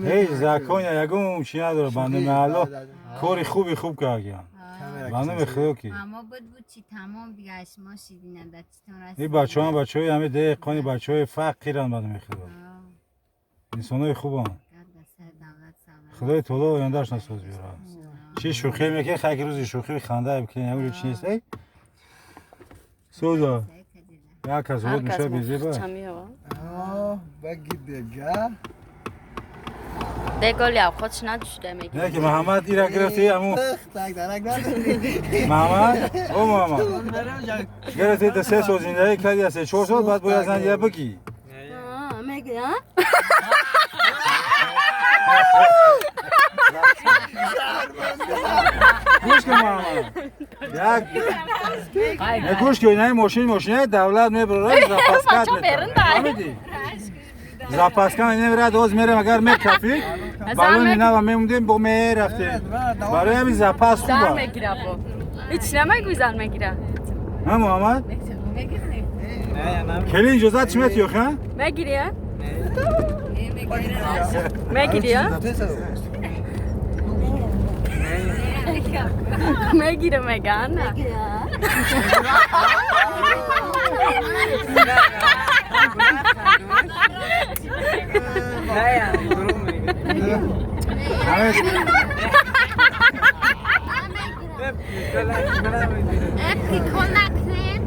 Ҳеҷ закон ягон чи надора, ба номи Алло, кори хуби хуб кардиям, ба номи Худо ки. Ама буд буд чи, тамом дига, шумо шидина да читон расид. Ин бачаҳоам бачаҳои ҳами деҳқони, бачаҳои фақиранд, ба номи Худо, инсонои хубанд. Худои таоло ояндааш насоз биёрад. Чи шӯхӣ мекунӣ, хайки рӯзи шӯхӣ ханда бикунӣ, ягон чи нест, эй соза як кас Ҳар вот кас меша безеба. Мева. Баги дега. Деголи авқотш надушуда меги. Не ки Муҳаммад ира гирифти, аму Так дарак надори. Муҳаммад, о Муҳаммад, гирифти, да 3 сол зиндагӣ кардӣ, 3-4 сол баъд бояд зан я бигӣ. Меги, а? Гӯш кун, Муҳаммад, як не, гӯш кун, инаи мошин мошинаи давлат мебарорад, запаскат Бачо берун дай. Фаҳмидӣ? Запаска намерад, оз мерем, агар мекафид, балони нава мемондем, бо мерафтем, барои ҳамин запас Зан хуба. мегира бо. Ҳеч намегӯй, зан мегира. Ҳа, Муҳаммад, келин иҷозат чӣ метиёх, ҳа? Мегири, а? Мегири, а? Мегира мега, на? Прикол накунед.